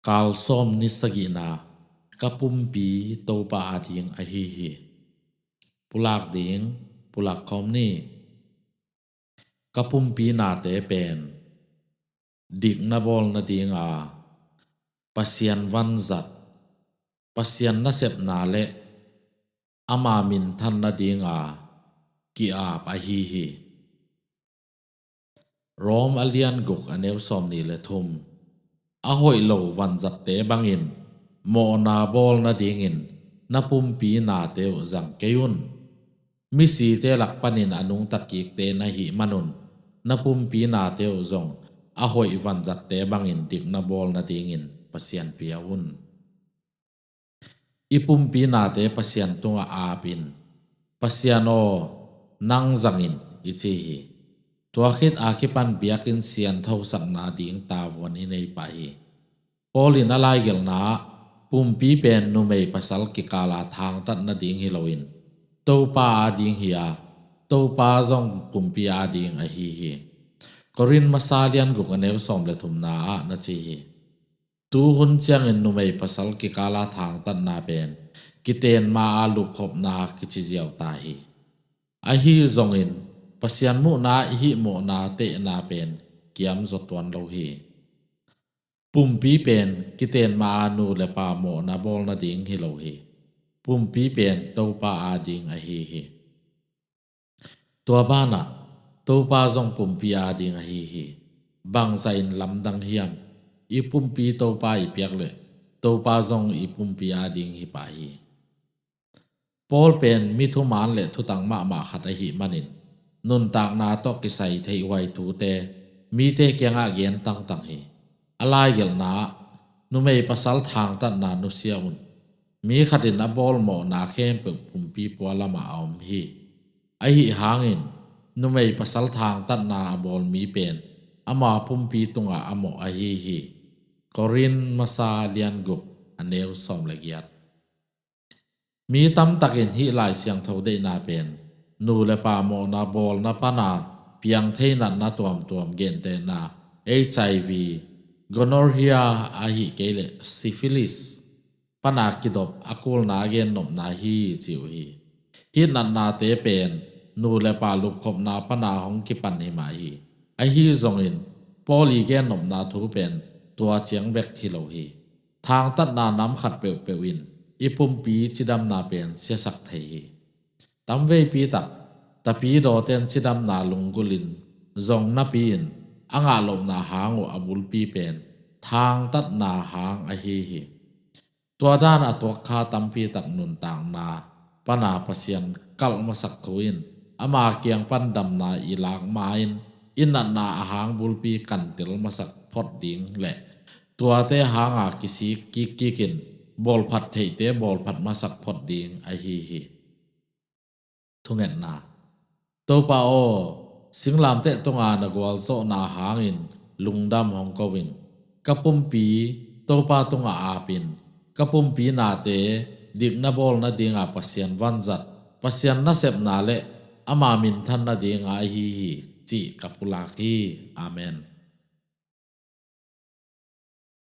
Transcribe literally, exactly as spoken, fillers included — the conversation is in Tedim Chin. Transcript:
Kal sawm ni sagihna. Ka pumpi Topa ading ahi hi. Pulak ding. Pulak khawm ni. Ka pumpi nate pen dikna bawl nadinga Pasian vanzat, Pasian nasepna le ama minthan nadinga ki-ap ahi hi. Rom a lian guk a neu sawm nih le thum. A hoih lo vanzatte bangin mawhna bawl nadingin na pumpi nate uh zang kei un. Misite lak panin a nungta kikte na hih manun na pumpi nate uh zong a hoih vanzatte bangin dikna bawl nadingin Pasian pia un. I pumpi nate Pasian tungah apin, Pasian aw, nang zangin i ci hi. Tua khit a kipan biakinn sianthosakna ding tavuan i nei pah hi. Paul in a laigelhna ah pumpi pen numei pasal kikala thangtat nading hi loin Topa ading hi a, Topa zong pumpi ading ahi hi. Korin masa lian guk a neu sawm le thumna ah na ci hi. Tu hun ciangin numei pasal kikala thangtatna pen kitenma a lupkhopna kici ziau ta hi. Ahi zongin Pasian muhna i hih mawhna tehna pen kiamzaw tuan lo hi. Pumpi pen kitenma a nu le pa mawhna bawl nading hi lo hi. Pumpi pen Topa ading ahi hi. Tua banah Topa zong pumpi ading ahi hi. Bangzah in lamdang hiam? I pumpi Topa i piak leh Topa zong i pumpi ading hi pah hi. Paul pen mi thuman le thutang mahmah khat ahih manin nuntakna tawh kisai theihhuai thute mite kiangah gen tangtang hi. A laigelhna ah numei pasal thangtatna nusia un. Mi khatin a bawl mawhna khempeuh pumpi pualamah a om hi. Ahi hangin numei pasal thangtatna a bawl mi pen ama pumpi tungah a mawh ahi hi. Korin masa lian guk a neu sawm le giat. Mi tamtakin hih Lai Siangtho deihna pen nu le pa mawhna bawlna pana piang thei natna tuamtuam gentehna H I V, gonorrhea ahih kei leh syphilis pana kidop a kulna a gennopna hi ci uh hi. Hih natnate pen nu le pa lupkhopna pana hong kipan hi mah hi. Ahi zongin Paul i gennopna thu pen tua ciang bek hi lo hi. Thangtatna nam khat peuhpeuh in i pumpi cidamna pen siasak thei hi. Tamveipi tak tapidawten cidamna lunggulhin zong napi-in a ngah lohna hang uh a bulpi pen thangtatna hang ahi hi. Tua dan a tuakkha tampi tak nuntakna pana Pasian kalh masak thu in ama kiang pan damna i lak ma-in i natna a hang bulpi kantel masak phot ding le tuate hanga kisik kikkik in bawlphat theihte bawlphat masak phot ding ahi hi. Thungetna. Topa aw, singlamteh tunga na gualzawhna hangin lungdam hong ko in, ka pumpi Topa tungah apin, ka pumpi nate dikna bawl nadinga Pasian vanzat, Pasian nasepna le ama minthan nadinga ahi hi, cih ka pulak hi. Amen.